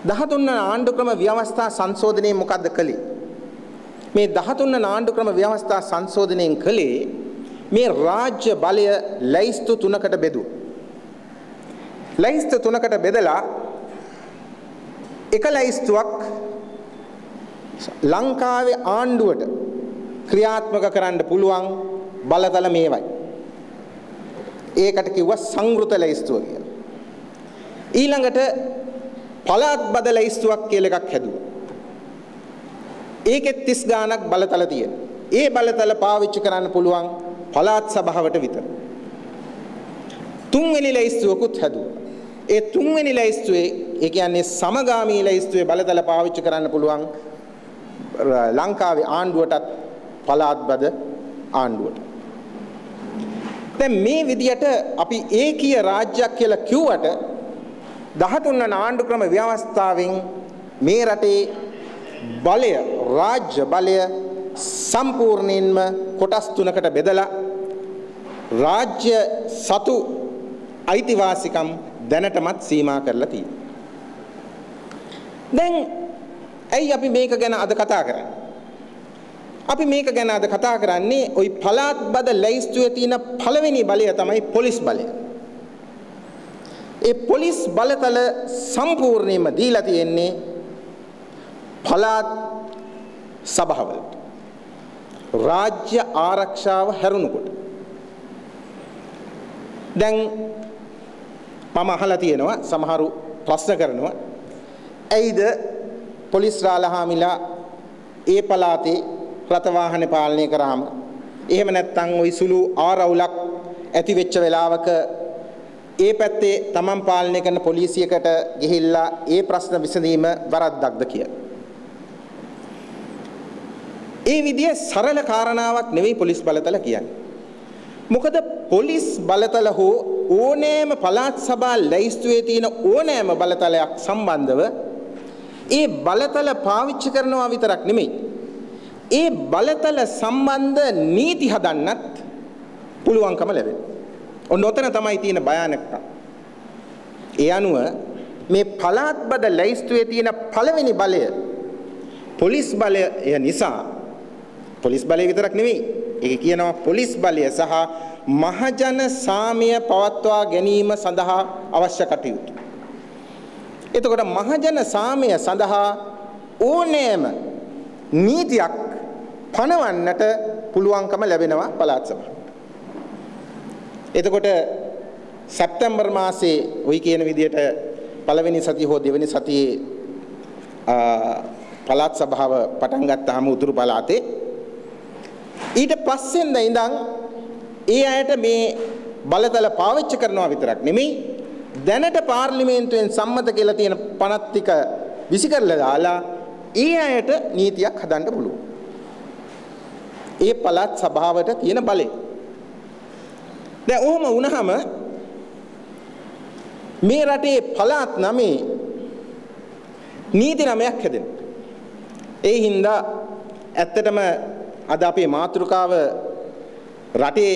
13 වන ආණ්ඩු ක්‍රම ව්‍යවස්ථා සංශෝධනයේ මොකද්ද කළේ? මේ 13 වන ආණ්ඩු ක්‍රම ව්‍යවස්ථා සංශෝධනයෙන් කළේ මේ රාජ්‍ය බලය ලැයිස්තු තුනකට බෙදුවා. ලැයිස්තු තුනකට බෙදලා එක ලැයිස්තුවක් ලංකාවේ ආණ්ඩුවට ක්‍රියාත්මක කරන්න පුළුවන් බලතල මේවයි. ඒකට කිව්වා සංවෘත ලැයිස්තුව කියලා. ඊළඟට පළාත් බද ලැයිස්තුවක් කියලා එකක් හැදුවා. ඒකෙත් 30 ගාණක් බලතල තියෙනවා. ඒ බලතල පාවිච්චි කරන්න පුළුවන් පළාත් සභාවට විතර. තුන්වෙනි ලැයිස්තුවකුත් හැදුවා. ඒ තුන්වෙනි ලැයිස්තුවේ, ඒ කියන්නේ සමගාමී ලැයිස්තුවේ බලතල පාවිච්චි කරන්න පුළුවන් ලංකාවේ ආණ්ඩුවටත් පළාත් බද ආණ්ඩුවට. දැන් මේ විදියට අපි ඒකීය රාජ්‍යයක් කියලා කිව්වට 13 වන ආණ්ඩු ක්‍රම ව්‍යවස්ථාවෙන් මේ රටේ බලය, රාජ්‍ය බලය සම්පූර්ණයෙන්ම කොටස් තුනකට බෙදලා රාජ්‍ය සතු අයිතිවාසිකම් දැනටමත් සීමා කරලා තියෙනවා. දැන් ඇයි අපි මේක ගැන අද කතා කරන්නේ? අපි මේක ගැන අද කතා කරන්නේ ওই පළාත් බද ලැයිස්තුවේ තියෙන පළවෙනි බලය තමයි පොලිස් බලය. ඒ පොලිස් බලතල සම්පූර්ණයෙන්ම දීලා තියෙන්නේ පළාත් සභාවලට. රාජ්‍ය ආරක්ෂාව හැරුණුකොට. දැන් මම අහලා තියෙනවා සමහරු ප්‍රශ්න කරනවා, ඇයිද පොලිස් රාළහාමිලා ඒ පළාතේ රථ වාහන පාලනය කරාම, එහෙම නැත්නම් ওই සුළු ආරවුලක් ඇති වෙච්ච වෙලාවක ඒ පැත්තේ තමන් පාලනය කරන පොලිසියකට ගිහිල්ලා ඒ ප්‍රශ්න විසඳීම වරද්දක්ද කියලා. ඒ විදිය සරල කාරණාවක් නෙවෙයි පොලිස් බලතල කියන්නේ. මොකද පොලිස් බලතල හෝ ඕනෑම පළාත් සභා ලැයිස්තුවේ තියෙන ඕනෑම බලතලයක් සම්බන්ධව ඒ බලතල පාවිච්චි කරනවා විතරක් නෙමෙයි, ඒ බලතල සම්බන්ධ නීති හදන්නත් පුළුවන්කම ලැබෙනවා. ඔන්න ඔතන තමයි තියෙන භයානකකම. ඒ අනුව මේ පළාත් බද ලැයිස්තුවේ තියෙන පළවෙනි බලය පොලිස් බලය නිසා, පොලිස් බලය විතරක් නෙමෙයි, ඒක කියනවා පොලිස් බලය සහ මහජන සාමය පවත්වා ගැනීම සඳහා අවශ්‍ය කටයුතු. එතකොට මහජන සාමය සඳහා ඕනෑම නීතියක් පනවන්නට පුළුවන්කම ලැබෙනවා පළාත් සභාවට. එතකොට සැප්තැම්බර් මාසේ ওই කියන විදියට පළවෙනි සතිය හෝ දෙවෙනි සතියේ පළාත් සභාව පටන් ගත්තාම උතුරු පළාතේ ඊට පස්සෙන්ද ඉඳන් ඒ අයට මේ බලතල පාවිච්චි කරනවා විතරක් නෙමෙයි, දැනට පාර්ලිමේන්තුවෙන් සම්මත කියලා තියෙන පනත් ටික විසි කරලා දාලා ඒ අයට නීතියක් හදන්න පුළුවන්. ඒ පළාත් සභාවට තියෙන බලය. දැන් ඔහොම වුණාම මේ රටේ පළාත් නමේ නීති නමයක් හැදෙනවා. ඒ හින්දා ඇත්තටම අද අපේ මාතෘකාව රටේ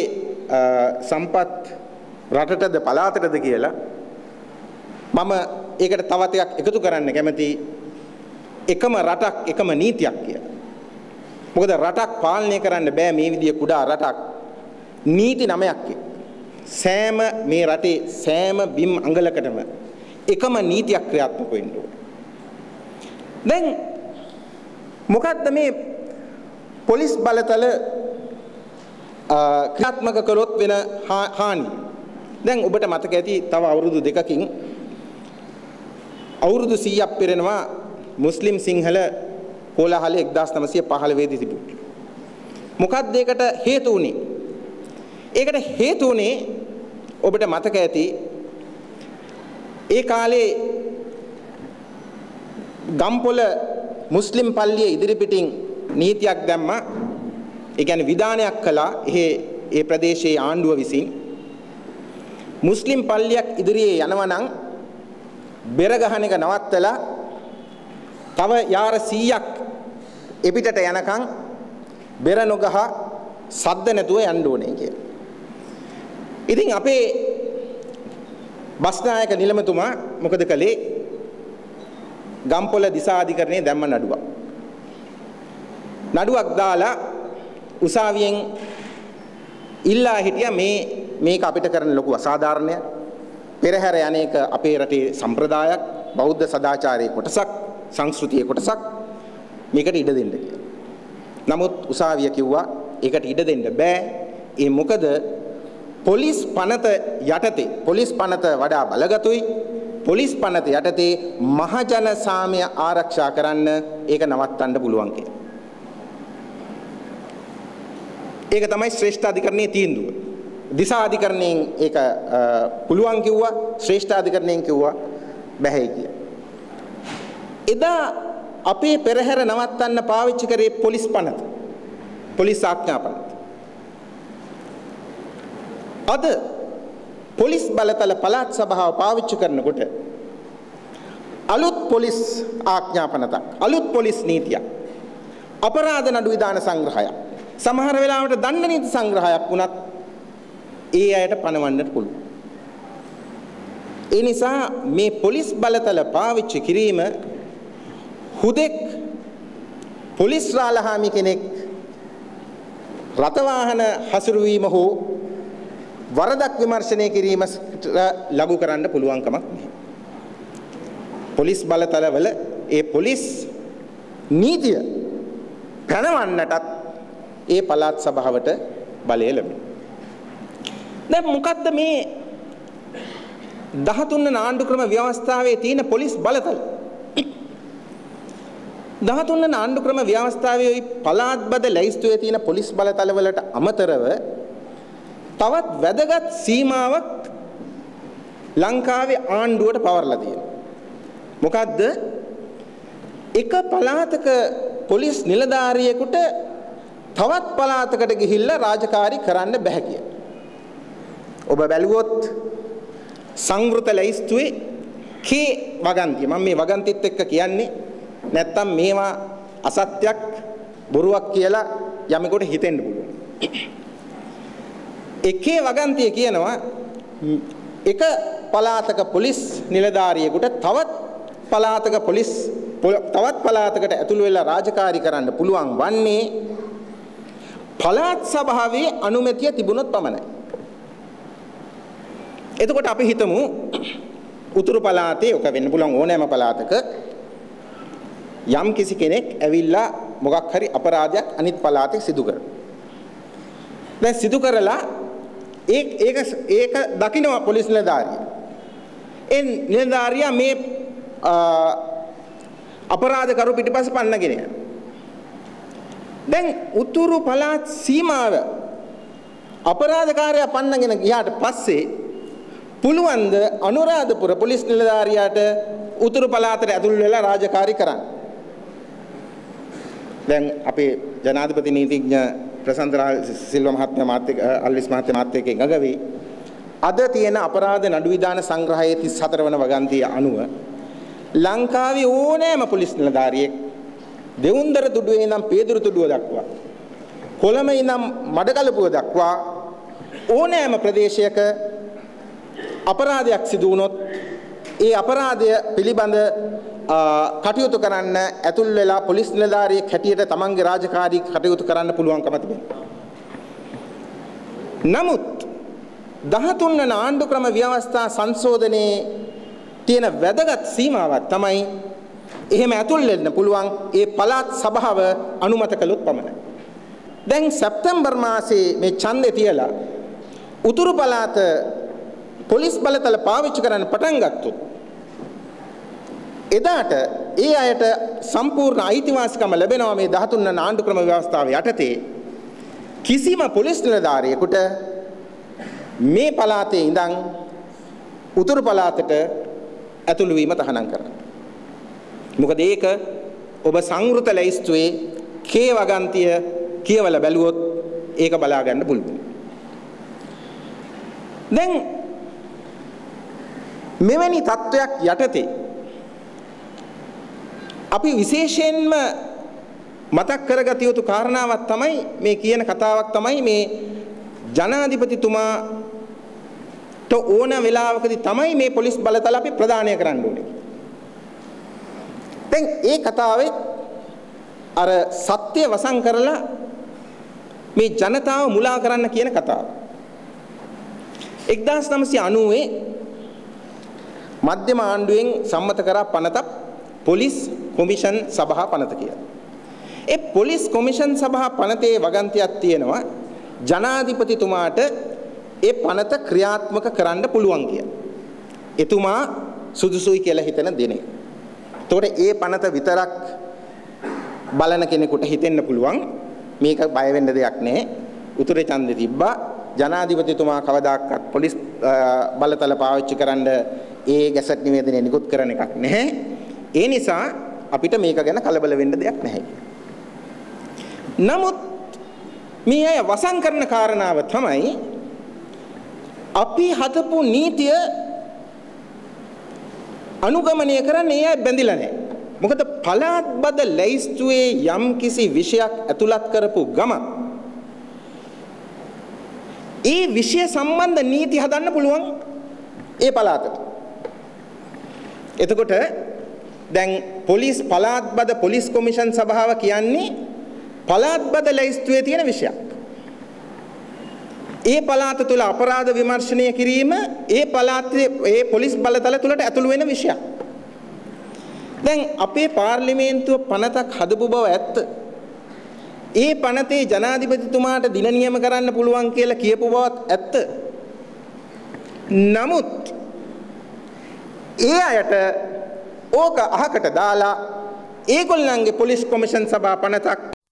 සම්පත් රටටද පළාතටද කියලා මම ඒකට තවත් එකක් එකතු කරන්න කැමති, එකම රටක් එකම නීතියක් කියලා. මොකද රටක් පාලනය කරන්න බෑ මේ විදිය කුඩා රටක් නීති නමයක් එක්ක. සෑම මේ රටේ සෑම බිම් අඟලකටම එකම නීතියක් ක්‍රියාත්මක වෙන්න ඕනේ. දැන් මොකද්ද මේ පොලිස් බලතල ක්‍රියාත්මක කළොත් වෙන හානිය? දැන් ඔබට මතක ඇති තව අවුරුදු දෙකකින් අවුරුදු 100ක් පිරෙනවා මුස්ලිම් සිංහල කෝලාහලය 1915 දී තිබුණා. මොකක්ද ඒකට හේතු වුනේ? ඒකට හේතු වුනේ ඔබට මතක ඇති ඒ කාලේ ගම්පොළ මුස්ලිම් පල්ලිය ඉදිරිපිටින් නීතියක් දැම්මා. ඒ කියන්නේ විධානයක් කළා එහෙ ඒ ප්‍රදේශයේ ආණ්ඩුව විසින් මුස්ලිම් පල්ලියක් ඉදිරියේ යනවා නම් බෙර ගහන එක නවත්තලා තව යාර 100ක් එපිටට යනකම් බෙර නොගහ සද්ද නැතුව යන්න ඕනේ කියලා. ඉතින් අපේ බස්නායක නිලමතුමා මොකද කළේ? ගම්පොළ දිසාධිකරණයේ දැම්ම නඩුවක්. නඩුවක් දාලා උසාවියෙන් ඉල්ලා හිටියා මේක අපිට කරන ලොකු අසාධාරණයක්. පෙරහැර යන එක අපේ රටේ සම්ප්‍රදායක්, බෞද්ධ සදාචාරයේ කොටසක්, සංස්කෘතියේ කොටසක්. මේකට ඉඩ දෙන්න කියලා. නමුත් උසාවිය කිව්වා ඒකට ඉඩ දෙන්න බෑ. ඒ මොකද පොලිස් පනත යටතේ, පොලිස් පනත වඩා බලගතුයි. පොලිස් පනත යටතේ මහජන සාමය ආරක්ෂා කරන්න ඒක නවත්තන්න පුළුවන් කියලා. ඒක තමයි ශ්‍රේෂ්ඨාධිකරණයේ තීන්දුව. දිසාධිකරණයෙන් ඒක පුළුවන් කිව්වා, ශ්‍රේෂ්ඨාධිකරණයෙන් කිව්වා බැහැයි කියලා. එදා අපේ පෙරහැර නවත්තන්න පාවිච්චි කරේ පොලිස් පනත, පොලිස් ආඥා පනත. අද පොලිස් බලතල පළාත් සභාව පාවිච්චි කරනකොට අලුත් පොලිස් ආඥා පනතක්, අලුත් පොලිස් නීතියක්, අපරාධ නඩු විධාන සංග්‍රහයක්, සමහර වෙලාවට දණ්ඩ නීති සංග්‍රහයක් වුණත් ඒ අයට පනවන්නට පුළුවන්. ඒ නිසා මේ පොලිස් බලතල පාවිච්චි කිරීම හුදෙක් පොලිස් රාලහාමි කෙනෙක් රථවාහන හසුරුවීම හෝ වරදක් විමර්ශනය කිරීම ලඝු කරන්න පුළුවන් කමක් නැහැ. පොලිස් බලතලවල ඒ පොලිස් නීතිය පැනවන්නටත් ඒ පළාත් සභාවට බලය ලැබෙනවා. දැන් මොකද්ද මේ 13 වන ආණ්ඩු ක්‍රම ව්‍යවස්ථාවේ තියෙන පොලිස් බලතල? 13 වන ආණ්ඩු ක්‍රම ව්‍යවස්ථාවේ ওই පළාත් බද ලැයිස්තුවේ තියෙන පොලිස් බලතල වලට අමතරව තවත් වැදගත් සීමාවක් ලංකාවේ ආණ්ඩුවට පවරලා තියෙනවා. මොකද්ද? එක පළාතක පොලිස් නිලධාරියෙකුට තවත් පළාතකට ගිහිල්ලා රාජකාරි කරන්න බැහැ කියලා. ඔබ බැලුවොත් සංවෘත ලැයිස්තුවේ කේ වගන්තිය, මම මේ වගන්තිත් එක්ක කියන්නේ නැත්තම් මේවා අසත්‍යක් බොරුවක් කියලා යමෙකුට හිතෙන්න පුළුවන්. එකේ වගන්තිය කියනවා එක පළාතක පොලිස් නිලධාරියෙකුට තවත් පළාතක පොලිස් තවත් පළාතකට ඇතුළු වෙලා රාජකාරි කරන්න පුළුවන් වන්නේ පළාත් සභාවේ අනුමැතිය තිබුණොත් පමණයි. එතකොට අපි හිතමු උතුරු පළාතේ, ඔක වෙන්න පුළුවන් ඕනෑම පළාතක, යම් කිසි කෙනෙක් ඇවිල්ලා මොකක් හරි අපරාධයක් අනිත් පළාතේ සිදු කරනවා. දැන් සිදු කරලා ඒක දකිනවා පොලිස් නිලධාරියා. ඒ නිලධාරියා මේ අපරාධකරු පිටිපස්ස පන්නගෙන යනවා. දැන් උතුරු පළාත් සීමාව අපරාධකාරයා පන්නගෙන ගියාට පස්සේ පුළුවන් ද අනුරාධපුර පොලිස් නිලධාරියාට උතුරු පළාතට ඇතුල් වෙලා රාජකාරි කරන්න? දැන් අපේ ජනාධිපති නීතිඥ ප්‍රසන්ත සිල්වා මහත්මයා මාත් එක්ක, අල්විස් මහත්මයා මාත් එක්ක එකඟ වෙයි. අද තියෙන අපරාධ නඩු විධාන සංග්‍රහයේ 34 වන වගන්තිය අනුව ලංකාවේ ඕනෑම පොලිස් නිලධාරියෙක් දෙවුන්දර තුඩුවේ ඉඳන් පේදුරු තුඩුව දක්වා, කොළඹ ඉඳන් මඩකලපුව දක්වා ඕනෑම ප්‍රදේශයක අපරාධයක් සිදු වුණොත් ඒ අපරාධය පිළිබඳ කටයුතු කරන්න ඇතුල් වෙලා පොලිස් නිලධාරියෙක් හැටියට තමන්ගේ රාජකාරී කටයුතු කරන්න පුළුවන්කම තිබෙනවා. නමුත් 13 වන ආණ්ඩු ක්‍රම ව්‍යවස්ථා සංශෝධනයේ තියෙන වැදගත් සීමාවක් තමයි එහෙම ඇතුල් වෙන්න පුළුවන් ඒ පළාත් සභාව අනුමත කළොත් පමණයි. දැන් සැප්තැම්බර් මාසේ මේ ඡන්දේ තියලා උතුරු පළාත පොලිස් බලතල පාවිච්චි කරන්න පටන් ගත්තොත් එදාට ඒ අයට සම්පූර්ණ අයිතිවාසිකම ලැබෙනවා මේ 13 වන ආණ්ඩු ක්‍රම ව්‍යවස්ථාව යටතේ. කිසිම පොලිස් නිලධාරියෙකුට මේ පළාතේ ඉඳන් උතුරු පළාතට ඇතුළු වීම තහනම් කරනවා. මොකද ඒක ඔබ සංවෘත ලැයිස්තුවේ කේ වගන්තිය කියවලා බැලුවොත් ඒක බලා ගන්න පුළුවන්. දැන් මෙවැනි තත්ත්වයක් යටතේ අපි විශේෂයෙන්ම මතක් කරගත යුතු කාරණාවක් තමයි මේ කියන කතාවක් තමයි මේ ජනාධිපතිතුමාට ඕන වෙලාවකදී තමයි මේ පොලිස් බලතල අපි ප්‍රදානය කරන්න ඕනේ. දැන් ඒ කතාවේ අර සත්‍ය වසන් කරලා මේ ජනතාව මුලා කරන්න කියන කතාව. 1990 මධ්‍යම ආණ්ඩුවෙන් සම්මත කරා පනතක් පොලිස් කොමිෂන් සභා පනත කියලා. ඒ පොලිස් කොමිෂන් සභා පනතේ වගන්තියක් තියෙනවා ජනාධිපතිතුමාට ඒ පනත ක්‍රියාත්මක කරන්න පුළුවන් කියලා. එතුමා සුදුසුයි කියලා හිතන දිනේ. එතකොට ඒ පනත විතරක් බලන කෙනෙකුට හිතෙන්න පුළුවන් මේක බය වෙන්න දෙයක් නෑ. උතුරේ ඡන්දෙ තිබ්බා. ජනාධිපතිතුමා කවදාකවත් පොලිස් බලතල පාවිච්චි කරන්න ඒ ගැසට් නිවේදනය නිකුත් කරන එකක් නැහැ. ඒ නිසා අපිට මේක ගැන කලබල වෙන්න දෙයක් නැහැ. නමුත් මේ අය වසන් කරන කාරණාව තමයි අපි හදපු නීතිය අනුගමනය කරන්න ඒ අය බැඳිලා නැහැ. මොකද පළාත් බද ලැයිස්තුවේ යම්කිසි විෂයක් ඇතුළත් කරපු ගම ඒ විෂය සම්බන්ධ නීති හදන්න පුළුවන් ඒ පළාතට. එතකොට දැන් පොලිස් පළාත් බද පොලිස් කොමිෂන් සභාව කියන්නේ පළාත් බද ලැයිස්තුවේ තියෙන විෂයක්. ඒ පළාත තුල අපරාධ විමර්ශනය කිරීම ඒ පළාතේ ඒ පොලිස් බලතල තුලට ඇතුළු වෙන විෂයක්. දැන් අපේ පාර්ලිමේන්තුව පනතක් හදපු බව ඇත්ත. ඒ පනතේ ජනාධිපතිතුමාට දින නියම කරන්න පුළුවන් කියලා කියපු බවත් ඇත්ත. නමුත් ඒ අයට ඕක අහකට දාලා ඒගොල්ලන්ගේ පොලිස් කොමිෂන් සභා පනතක්